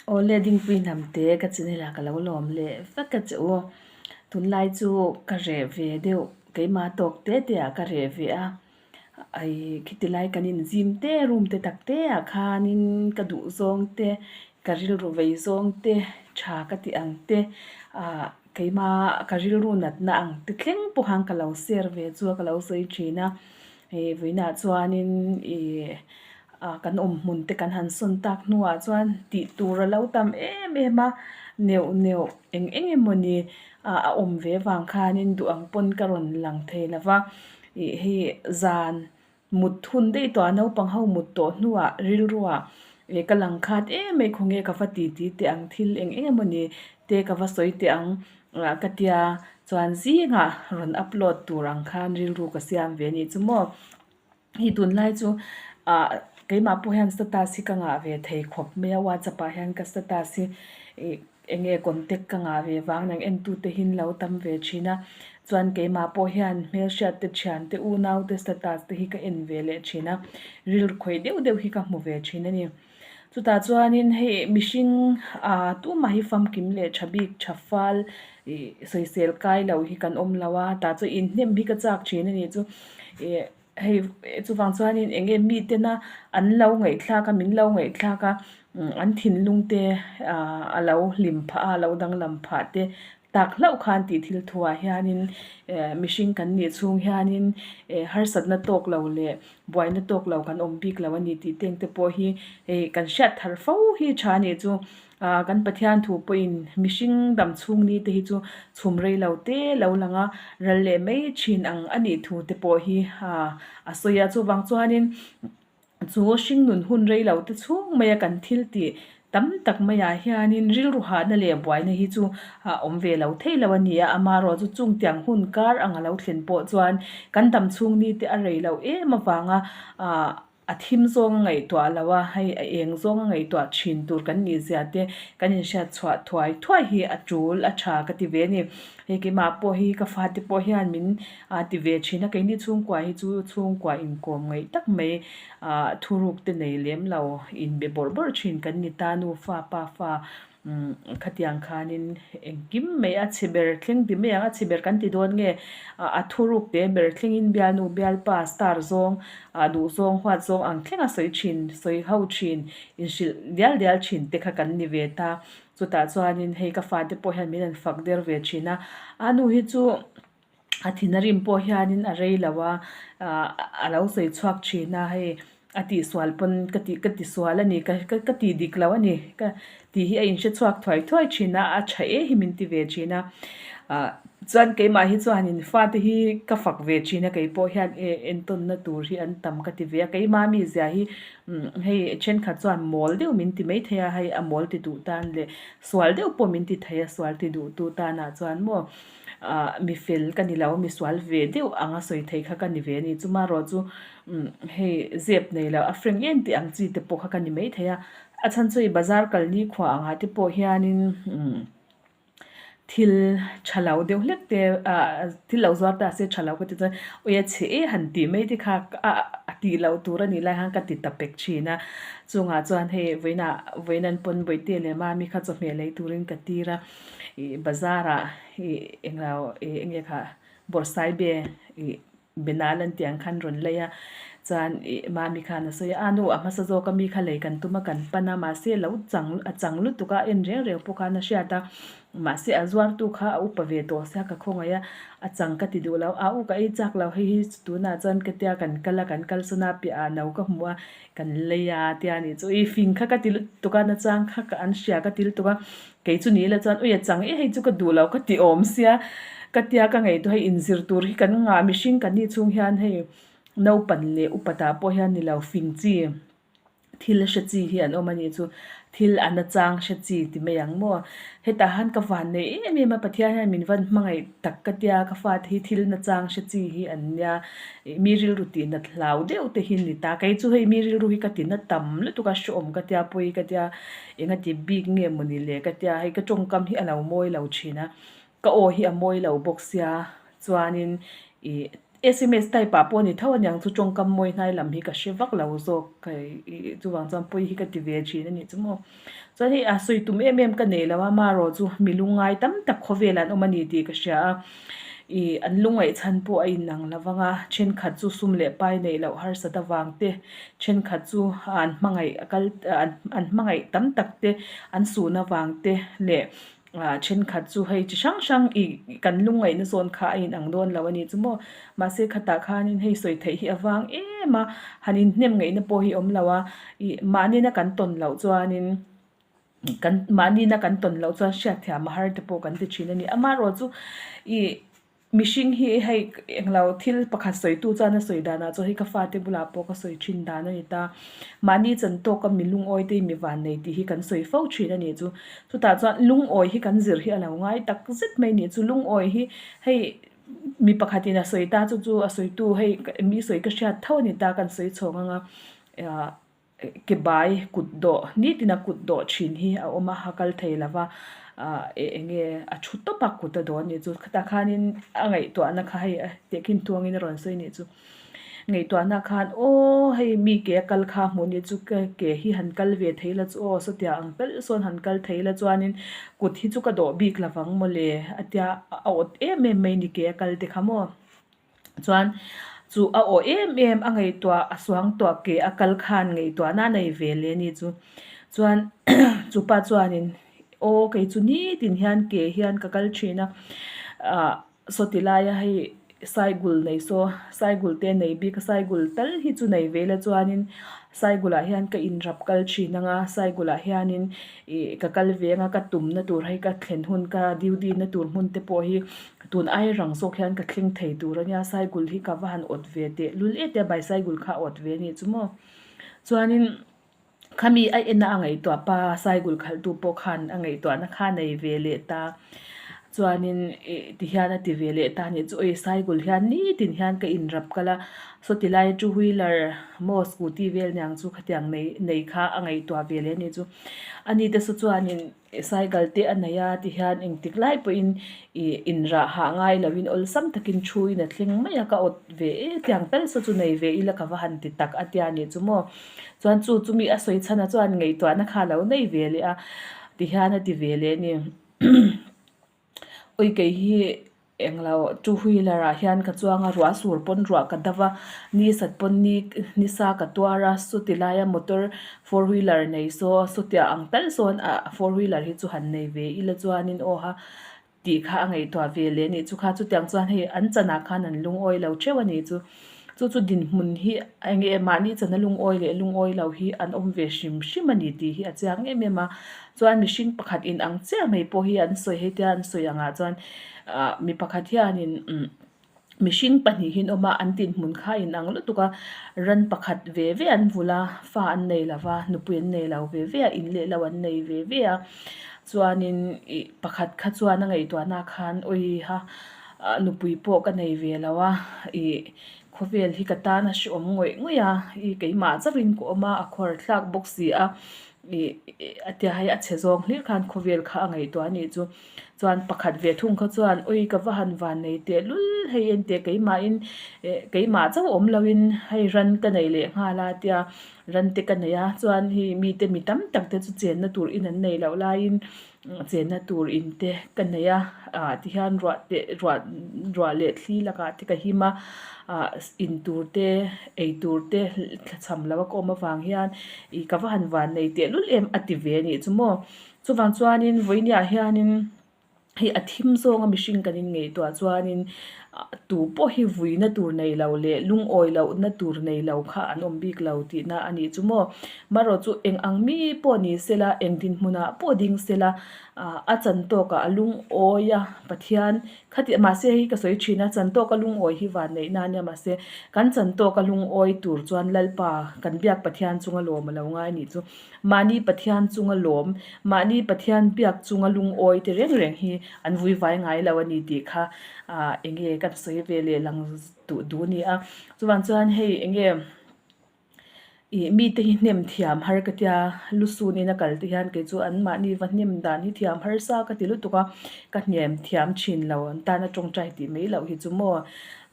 Awle Dingpui Hnamte ka channel ah ka lo lawm leh vek a che u. Tunlai chu ka reh ve deuh keimah tawk te te ah ka reh ve a. Ai khiti lai kan inzim te room te tak te ah khanin ka duh zawng te ka rilru vei zawng te tha ka tih ang te ah keimah ka rilru natna ang te thleng pawh khan ka lo share ve chu a ka lo sawi thin a. Hei vawiinah chuanin ih ah kan awm hmun te kan han sawn tak hnuah chuan tih tur a lo tam em em a neuh neuh eng eng emawni ah a awm ve vang khanin duh ang pawn ka rawn lang thei lo va ih hei zan mut hun daih tawh a naupang ho mut tawh hnuah rilruah ih ka lang khat em mai khawnge ka va ti ti teh ang thil eng eng emawni te ka va sawi teh ang. Ah ka tia chuan zingah rawn upload tur ang khan rilru ka siam ve anih chu maw. Hei tunlai chu ah keimah pawh hian status hi ka ngah ve thei khawp mai a whatsapp ah hian ka status hi ih eng nge contact ka ngah ve vang nang entu te hi an lo tam ve thin a chuan keimah pawh hian hmelhriat te thian te unau te status te hi ka en ve leh thin a rilru khawih deuh deuh hi ka hmu ve thin a ni. Chutah chuanin hei mihring ah tumah hi famkim leh tha bik tha fal ih sawisel kai lo hi kan awm lo a tah chuan inhnem hi ka chak thin a nih chu ih hei chuvang chuanin eng nge mitena an lo ngaihthlak a min lo ngaihthlak a an thinlung te ah a lo hlim phah a a lo danglam phah te Tak hlauh khan tih thil thuah hianin eh mihring kan nih chhung hianin eh harsatna tawk lo leh buaina tawk lo kan awm bik lo a ni tih teng te pawh hi hei kan hriat thar fo hi tha a nih chu. Ah kan Pathian thu pawhin mihring dam chhung ni te hi chu chhum rei lo te lo lang a, ral leh mai thin ang a nih thu te pawh hi ah a sawi a. Chuvang chuanin. Chu hringnun hun rei lo te chhung maia kan thil tih tam tak maiah hianin rilru hahna leh buaina hi chu a awm ve lo thei lo a ni a, amaherawh chu chung tiang hun kar ang a lo thlen pawh chuan kan dam chhung ni te a rei loh em avanga ah a thim zawng a ngaihtuah lo a, hei a eng zawng a ngaihtuah thin tur kan nih zia te kan inhriat chhuah thuai thuai hi a tul a tha ka ti ve a ni. Hei keimah pawh hi ka fate pawh hian min A ti ve thin a, keini chhungkua hi chu chhungkua inkawm ngaih tak mai ah thuruk te nei lem lo inbe bawrh bawrh thin kan ni ta nufa pa fa umm khatiang khanin engkim mai a chhe ber thleng ti mai ang a chhe ber kan ti dawn nge a thuruk te ber thlengin bialnu bialpa star zawng ah duh zawng huat zawng ang thleng a sawi thin sawi ho thin inhrilh dial dial thin te kha kan ni ve ta chutah chuanin hei ka fate pawh hian min han fak der ve thin a a nu hi chu. A thin a rim pawh hianin a rei lo a, ah a lo sawi chhuak thin a, hei a tihsual pawn ka tih ka tisual a ni ka ka tih dik lo a ni ka tih hi a inhre chhuak thuai thuai thin a, a tha e hi min ti ve thin a, ah chuan keimah hi chuanin fate hi ka fak ve thin a keipawh hian e entawnna tur hi an tam ka ti ve a, keimah mizia hi hei thenkhat chuan mawl deuh min ti maithei a, hei a mawl ti duh tan leh sual deuh pawh min ti thei a, sual ti duh tu tanah chuan maw. ah mi fel ka ni lo misual ve deuh anga sawi thei kha ka ni ve a ni chuma erawh chu umm hei zep nei lo a frank em tih ang chi te pawh kha ka ni maithei a a chhan chu hei bazar kal ni khua angah te pawh hianin umm thil tha lo deuh hlek te ah thil lo zuar ta se tha lo ka ti chuan awi a chhe e han tih mai te kha a a tih loh tur a nih lai khan ka ti ta pek thin a chungah chuan hei vawiinah vawiin an pawn bawihte leh mami kha chawhmeh lei turin ka tir a. Ih bazar ah ih englo ih enge kha bawrhsaibe ih benal an tih ang khan rawn lei a chuan ih mami khan a sawi a a nu a hmasa zawk a mi kha lei kan tum a kan pan a mahse lo chang a chang lutuk a en reng reng pawh khan a hriat a mahse a zuartu kha a upa ve tawh sia ka khawngaih a a chang ka ti duh lo a u ka ei chak lo hei hi tunah chuan ka tia kan kal a kan kal sawn a piah ah no ka hmu a kan lei a tia nih chu ih fing kha ka ti lutuk a nachang kha ka an hria ka ti lutuk a. Kei chu ni la chuan ui a chang e hei chu ka duh lo ka ti awm sia ka tia ka ngaihtuah hei inzir tur hi kan ngah mihring kan nih chhung hian hei naupan leh upa tah pawh hian ni lo fing chi thil hre chi hi an awm a nih chu thil a na chang hre chi ti mai ang maw hetah han ka van nei em em a Pathian hian min van hmangaih tak ka tia ka fate hi thil na chang hre chi hi an nia ih mi rilru tih nat hlau deuh te hi ni ta kei chu hei mi rilru hi ka ti na tam lutuk a hreawm ka tia pawi ka tia. Eng a ti bik nge mawni le ka tia hei ka tawngkam hi a lo mawi lo thin a, ka aw hi a mawi lo bawk sia chuanin ih Sms type ah pawh a ni tho aniang chu tawngkam mawi hnai lam hi ka hre vak lo zawk hei chuvang chuan pawi hi ka ti ve thin a nih chu maw. Chuan hei a sawi tum em em ka nei lo a marawh chu mi lungngai tam tak khawvel an awm a ni tih ka hria a ih an lungngaih chhan pawh a inang lo vang a thenkhat chu sum leh pai neih loh harsat avang te thenkhat chu an hmangaih a kal an hmangaih tam tak te an sun avang te leh Ah thenkhat chu hei chi hrang hrang ih kan lungngaihna zawn kha a inang dawn lo a ni chu maw. Mahse khatah khanin hei sawi theih hi a vang em a, han inhnem ngaihna pawh hi awm lo a, ih mahnina kan tawn loh chuanin kan mahnina kan tawn loh chuan hriatthiam a har te pawh kan ti thin a ni. Amaherawh chu ih Mihring hi hei englo thil pakhat sawitu chuan a sawi danah chuan hei ka fate bulah pawh ka sawi thin dan a ni ta. Mahni chan tawka mi lungawi te hi mi vannei tih hi kan sawi fo thin a nih chu. Chutah chuan lungawi hi kan zir hi a lo ngai tak zet mai a nih chu. Lungawi hi hei mi pakhatin a sawi ta chu chu a sawitu hei mi sawi ka hriat tho a ni ta kan sawi chhawng ang a ah. Ke bai kut dawh nitin a kut dawh thin hi a awm a a kal thei lo va ah eng nge a thu tawp a kut a dawh a nih chu khatah khanin a ngaihtuahna kha hei tehkhin tuangin a rawn sawi a nih chu ngaihtuahna khan aw hei mi ke a kal kha hmuh ni chu ka ke hi han kal ve thei la chu aw sawtia ang tal sawn han kal thei la chuanin kut hi chu ka dawh bik lo vang mawle a tia a awt em em mai ni ke a kal te kha maw. Chuan chu a aw em em a ngaihtuah a suang tuah ke a kal khan ngaihtuahna a nei ve leh a ni chu. Chuan chu pa chuanin aw kei chu nitin hian ke hian ka kal thin a ah sawti laia hei saigul nei saw saigul te nei bik a saigul tal hi chu nei ve la chuanin saigulah hian ka inrap kal thin ang a saigulah hianin ih ka kal ve ang a ka tumna tur hei ka thlen hun ka duty na tur hmun te pawh hi Tun ai rang zawk hian ka thleng thei tur a nia, Saigul hi ka va han awt ve teh lul e tia bicycle kha a awt ve a nih chu maw. Chuanin khami a ena a ngaihtuah pa Saigul khalhtu pawh khan a ngaihtuahna kha a nei ve leh ta. Chuanin ih tihian a ti ve leh ta a nih chu, awi Saigul hian nitin hian ka inrap kal a, sawti lai two wheeler maw scooty vel niang chu khatiang nei nei kha a ngaihtuah ve leh a nih chu. Ani te saw chuanin. Cycle te a nei a tihian engtik lai pawhin ih inrah hah ngai loin awlsam takin thuin a thleng mai a ka awt ve e tiang tal saw chu nei ve ila ka va han ti tak a tia nih chu maw. Chuan chu chumi a sawi chhan a chuan ngaihtuahna kha a lo nei ve leh a tihian a ti ve leh a ni. Awi kei hi Englo two wheeler ah hian ka chuang a ruah sur pawn ruah ka dava ni sat pawn ni ni sa ka tuar a chuti laia motor four wheeler nei saw sawtia ang tal sawn ah four wheeler hi chu han nei ve ila chuanin aw ha tih kha a ngaihtuah ve leh a nih chu kha chutiang chuan hei an chanah khan an lungawi lo theuh a nih chu. Chu chu dinhmun hi eng nge mahni chana lungawi leh lungawi lo hi an awm ve hrim hrim a ni tih hi a chiang em em a. Chuan mihring pakhat in ang chiah mai pawh hi an sawi hetia an sawi angah chuan ah mi pakhat hianin umm mihring pahnihin awm a an dinhmun kha a inang lutuk a ran pakhat ve ve an vul a fa an nei lo va nupui an nei lo ve ve a in leh lo an nei ve ve a chuanin ih pakhat kha chuan a ngaihtuahna khan awiha. Ah nupui pawh ka nei ve lo a, ih khawvel hi ka tan a hreawm ngawih ngawih a, ih keimah chauhin ka awm a, a khuar thlak bawk si a, ih a tia hei a chhe zawng hlir khan khawvel kha a ngaihtuah a nih chu. Chuan pakhat ve thung kha chuan awi ka va han van nei teh lul hei enteh keimahin eh keimah chauh awm loin hei ran ka nei leh nghal a tia ran te ka nei a, chuan hei mite mi tam tak te chu chenna tur in an nei loh laiin Chenna tur in te ka nei a ah tihian ruah te ruah ruah leh thli lakah te ka him a ah in tur te ei tur te thlachham lo a ka awm avang hian ih ka va han van nei tehlul em a ti ve a nih chu maw chuvang chuanin vawiiniah hianin hei a thim zawnga mihring kan inngaihtuah chuanin Tu pawh hi vuina tur nei lo leh lungawi lohna tur nei lo kha an awm bik lo tihna a nih chu maw. Marawh chu eng ang mi pawh ni sela, eng dinhmunah pawh ding sela, a chan tawkah a lungawi a, Pathian khati mahse hei ka sawi thin a, chan tawka lungawi hi vanneihna a nia mahse kan chan tawka lungawi tur chuan Lalpa kan biak Pathian chunga lawm a lo ngai a nih chu. Mahni Pathian chunga lawm, mahni Pathian biak chunga lungawi te reng reng hi an vui vai ngai lo a ni tih kha ah enge kan sawi ve leh lang duh duh a ni a. Chuvang chuan hei enge ih mite hi hnem thiam har ka tia lusun in a kal te hian kei chu an mahni va hnem dan hi thiam harsa ka ti lutuk a, ka hnem thiam thin lo an tana tawngtai tih mai loh hi chu maw.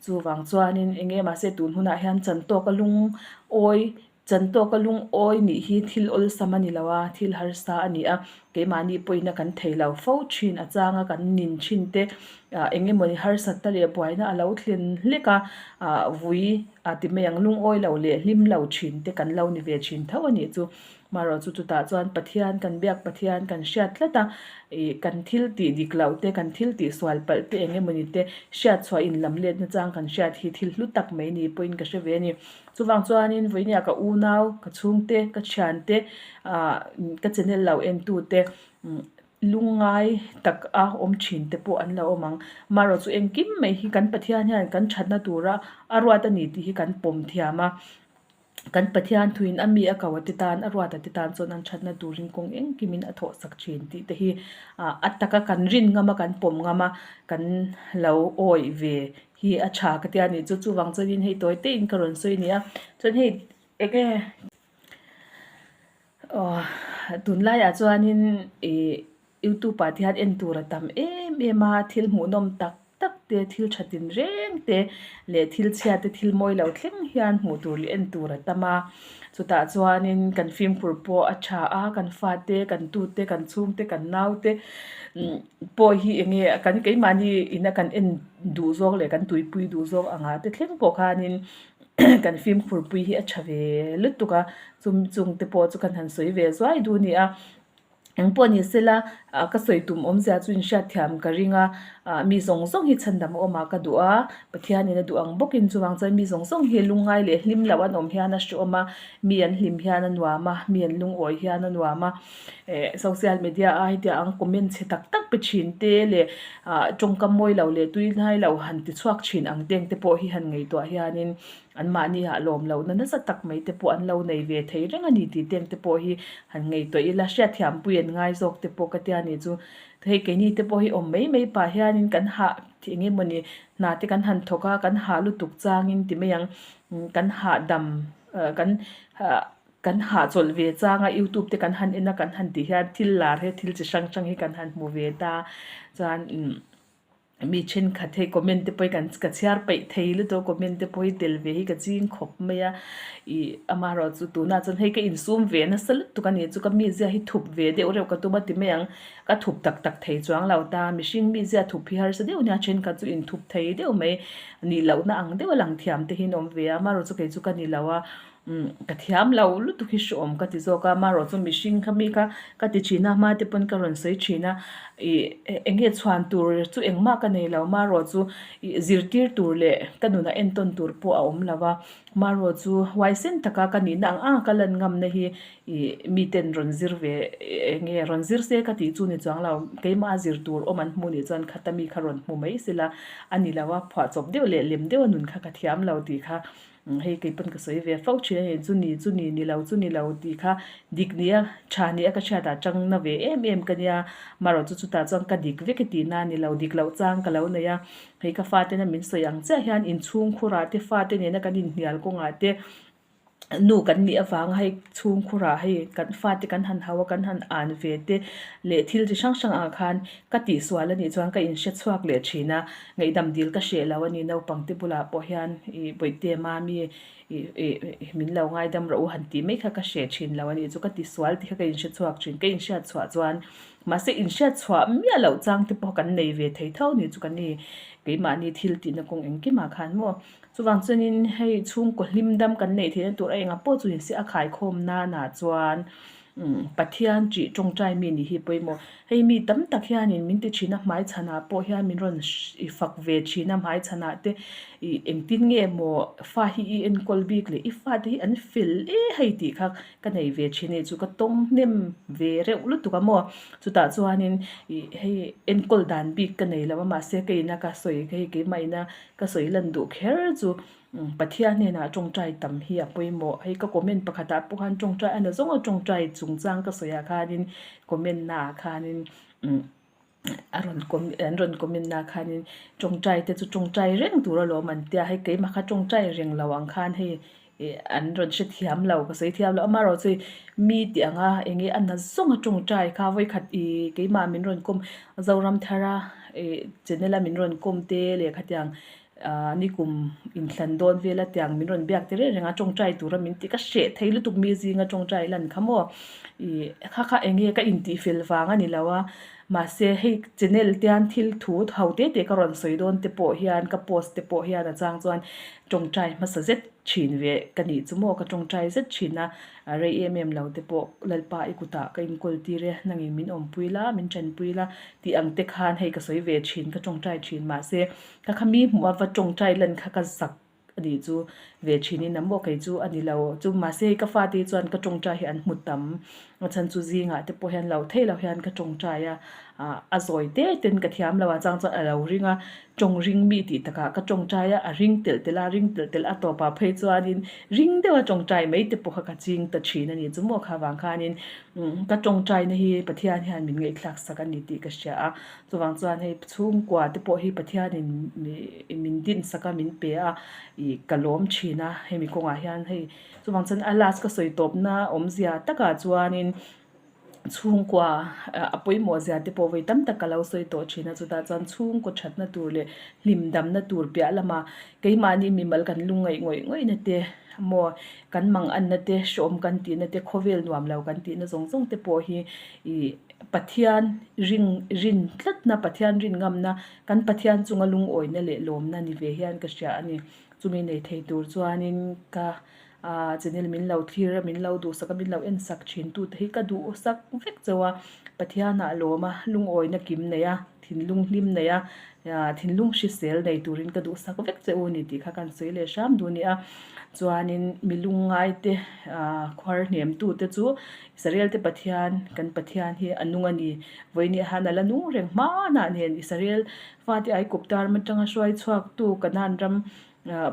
Chuvang chuanin eng nge mahse tun hunah hian chan tawka lungawi chan tawka lungawi nih hi thil awlsam a ni lo a, thil harsa a ni a, keimahni pawhin a kan thei lo fo thin a changa kan nin thin te ah eng emawni harsatna leh buaina a lo thlen hlek a, ah vui a ti mai ang lungawi lo leh hlim lo thin te kan lo ni ve thin tho a nih chu. Marawh chu chutah chuan Pathian kan biak Pathian kan hriat tlat a, ih kan thil tih dik loh te, kan thil tih sual palh te eng emawni te hriat chhuah in lam let na chang kan hriat hi thil hlu tak mai ni pawhin ka hre ve a ni. Chuvang chuanin vawinia ka unau, ka chhungte, ka thiante, ah ka channel lo entu te lungngai tak a awm thin te pawh an lo awm ang. Marawh chu engkim mai hi kan Pathian hian kan thatna tura a ruat a ni tih hi kan pawm thiam a. Kan Pathian thuin a mi a ko a ti tan, a ruat a ti tan chuan an thatna turin kawng engkimin a thawh sak thin tih te hi a taka kan rin ngam a, kan pawm ngam a, kan lo awih ve hi a tha ka tia nih chu. Chuvang chuanin hei tawi tein ka rawn sawi a ni a, chuan hei enge aw tunlaiah chuanin ih Youtube ah te hian en tur a tam em em a, thil hmuhnawm tak tak te, thil tha tin reng te leh thil chhia te thil mawi lo thleng hian hmuh tur leh en tur a tam a. Chutah chuanin kan fimkhur pawh a tha a, kan fate, kan tute, kan chhungte, kan naute pawh hi eng nge kan keimahni ina kan en duh zawk leh kan tuipui duh zawk angah te thleng pawh khanin kan fimkhur pui hi a tha ve lutuk a, chumi chung te pawh chu kan han sawi ve zuai duh a ni a. Eng pawh ni sela ka sawi tum awmzia chu inhriat thiam ka ring a, mi zawng zawng hi chhandam a awm a ka duh a, Pathianin a duh ang bawkin chuvang chuan mi zawng zawng hi lungngai leh hlim loh an awm hian a hrehawm a, mi an hlim hian a nuam a, mi an lungawi hian a nuam a, eh social media a hetiang ang comment chhe tak tak pe thin te leh ah tawngkam mawi lo leh tui hnai lo han ti chhuak thin ang teng te pawh hi han ngaihtuah hianin An mahni ah lawm lohna nasa tak mai te pawh an lo nei ve thei reng a ni tih teng te pawh hi han ngaihtuah ila, hriatthiampui an ngai zawk te pawh ka tia ni chu. Hei keini te pawh hi awm mai mai pah hianin kan hah eng emawni hna te kan han thawk a, kan hah lutuk changin ti mai ang, kan hahdam kan kan hahchawlh ve changa youtube te kan han en a kan han tih hian thil lar he thil chi hrang hrang hi kan han hmu ve ta chuan Mi thenkhat hei comment te pawh hi kan ka chhiar peih thei lutuk a comment te pawh hi tel ve hi ka ching khawp mai a ih amaherawh chu tunah chuan hei ka insum ve nasa lutuk a ni chu ka mizia hi thup ve deuh reuh ka tum a ti mai ang ka thup tak tak thei chuang lo ta mihring mizia thup hi harsa deuh nia thenkhat chu inthup thei deuh mai nih lohna ang deuh a lang thiam te hi an awm ve a amaherawh chu kei chu ka ni lo a. Umm ka thiam lo lutuk hi hreawm ka ti zawk a, amaherawh chu mihring kha mi kha ka ti thin a, hma te pawn ka rawn sawi thin a, ih eng nge chhuan tur chu engmah ka nei lo, amaherawh chu ih zirtir tur leh ka nunah entawn tur pawh a awm lo a, amaherawh chu huaisen taka ka nihna ang ang a ka lan ngamna hi ih miten rawn zir ve eng nge rawn zir se ka tih chu ni chuang lo, keimah a zir tur awm an hmuh nih chuan khata mi kha rawn hmu mai sela a ni lo a, phuahchawp deuh leh lem deuh a nun kha ka thiam lo tih kha. Hei kei pawn ka sawi ve fo thin a ni, chu ni chu ni ni lo chu ni lo tih kha dik nia tha nia ka hriat ah tang na ve em em ka nia, marawh chu chutah chuan ka dik vek e tih na a ni lo, dik loh chang ka lo nei a, hei ka fate na min sawi ang chiah hian inchhungkhur ah te fate nena kan inhnial kawngah te nu kan nih avanga hei chhungkhur ah hei kan fate kan han hau a kan han an ve te leh thil chi hrang hrang ah khan ka tihsual a nih chuan ka inhre chhuak leh thin a. Ngaihdam dil ka hreh lo a ni, naupang te bulah pawh hian ih Bawihte Mami ih ih min lo ngaidam rawh u han tih mai kha ka hreh thin lo a ni chu ka ti sual tih kha ka inhre chhuak thin, ka inhriat chhuah chuan mahse inhriat chhuah miah loh chang te pawh kan nei ve thei tho ni chu kan ni keimahni thil tihna kawng engkimah khan maw. Chuvang chuanin hei chhungkaw hlim dam kan neih theihna tur a engah pawh chu insi a khaikhawm nana chuan Pathian ṭih ṭawngṭai mi nih hi pawimawh. Hei mi tam tak hianin min ti ṭhin a, hmaichhanah pawh hian min rawn i fak ve ṭhin a, hmaichhanah te ih engtin nge maw fa hi i enkawl bik leh i fate hi an fel e hei tih kha ka nei ve ṭhin a ni chu ka tawng hnem ve reuh lutuk a maw. Chutah chuanin ih hei enkawl dan bik ka nei lo a, mahse ka ina ka sawi hei keimah ina ka sawi lan duh kher chu. Pathian hnenah tawngtai tam hi a pawimawh. Hei ka comment pakhatah pawh khan tawngtai a na zawnga tawngtai chungchang ka sawiah khanin comment naah khanin a rawn an rawn comment naah khanin tawngtai te chu tawngtai reng tur alawm an tia. Hei keimah kha tawngtai reng lo ang khan hei ih an rawn hrethiam lo ka sawi thiam lo. Amaherawhchu mi tih anga eng nge a na zawnga tawngtai kha vawikhat ih keimah min rawn kawm Zoramthara ih channel a min rawn kawm te leh khatiang. Ahh nikum inthlan dawn vel a tiang min rawn biak te reng reng a tawngtai tura min tih ka hreh thei lutuk mi zinga tawngtai lan kha maw ih kha kha eng nge ka intih fel vang a ni lo a mahse hei channel te hian thil thu ho te te ka rawn sawi dawn te pawh hian ka post te pawh hian a chang chuan tawngtai hmasa zet thin ve ka nih chu maw ka tawngtai zet thin a a rei em em lo te pawh Lalpa i kutah ka inkawl tir e nangin min awmpui la min tanpui la tih ang te khan hei ka sawi ve thin ka tawngtai thin mahse Ka kha mi hmuh a va tawngtai lan kha ka zak a nih chu ve thinin a maw kei chu a ni lo chu mahse hei ka fate hi chuan ka tawngtai hi an hmu tam a chhan chu zingah te pawh hian lo theih loh hian ka tawngtai a ah a zawi te ten ka thiam lo a chang chuan a lo ring a tawng ring mi tih takah ka tawngtai a a ring telh telh a ring telh telh a tawpah phei chuanin ring deuha tawngtai mai te pawh kha ka ching ta thin a ni chu maw kha vang khanin ka tawngtaina hi Pathian hian min ngaihthlak sak a ni tih ka hria a. Chuvang chuan hei chhungkua te pawh hi Pathianin min dinsak a, min pe a, ih ka lawm thin a hemi kawngah hian hei chuvang chuan a last ka sawi tawpna awmzia takah chuanin chhungkua a pawimawh zia te pawh vawi tam tak ka lo sawi tawh thin a, chutah chuan chhungkaw thatna tur leh hlim damna tur piah lama keimahni mimal kan lungngaih ngawih ngawihna te maw kan manganna te hreawm kan tihna te khawvel nuam lo kan tihna zawng zawng te pawh hi ih. Pathian ring rin tlatna, Pathian rin ngamna, kan Pathian chunga lungawina leh lawmna ni ve hian ka hria a ni. Chumi nei thei tur chuanin ka ah channel min lo thlir a, min lo duhsak a, min lo en sak thin tute hi ka duhsak vek chauh a. Pathianah lawm a, lungawina kim nei a, thinlung hlim nei a, thinlung hrisel nei turin ka duhsak vek che u ni tih kha kan sawi leh hram duh a ni a. Chuanin mi lungngaite ah khuar hnemtute chu Israel te Pathian, kan Pathian hi a nung a ni. Vawiin han a la nung reng hmanah nen Israel fate Aigupta ram atanga hruai chhuaktu Kanaan ram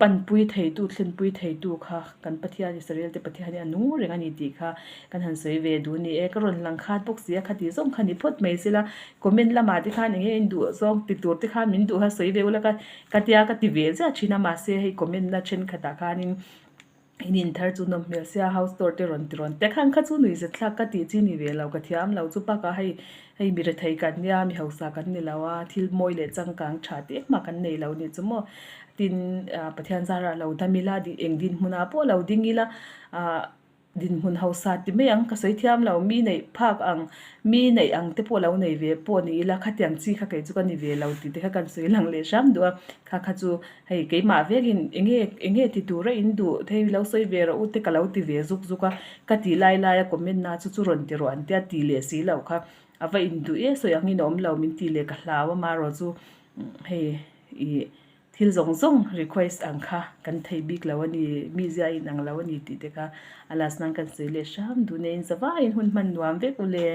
panpui theitu, thlenpui theitu kha kan Pathian Israel te Pathian hi a nung reng a ni tih kha kan han sawi ve duh a ni e. Ka rawn lang khat bawk si a, khati zawng kha ni phawt mai sela comment lamah te khan eng nge in duh zawng ti tur te khan min duh a sawi ve ula ka ka tia ka ti ve ziah thin a mahse hei comment na thenkhatah khanin In in thar chu nawm hmel sia house tour te rawn ti rawn te khan kha chu nui zet thlak ka tih chi ni ve lo ka thiam lo chu bakah hei hei mi rethei kan nia mi hausa kan ni lo a thil mawi leh changkang tha te engmah kan nei lo nih chu maw tin ah Pathian zarah lo dam ila eng dinhmunah pawh lo ding ila ah dinhmun hausa ti mai ang ka sawi thiam lo mi neih phak ang mi neih ang te pawh lo nei ve pawh ni ila khatiang chi kha kei chu ka ni ve lo tih te kha kan sawi lang leh hram duh a kha kha chu Hei keimah vekin enge enge ti tura in duh thei lo sawi ve rawh u te ka lo ti ve zuk zuk a, ka ti lai lai a comment na chu chu rawn ti rawh an tia ti leh si loh kha a va in duh e sawi angin a awm lo min ti leh ka hlau a marawh chu hei ih thil zawng zawng request ang kha kan thei bik lo a ni mi zia in ang lo a ni tih te kha a last nan kan sawi leh hram duh nen in zavaiin hun hman nuam vek u le.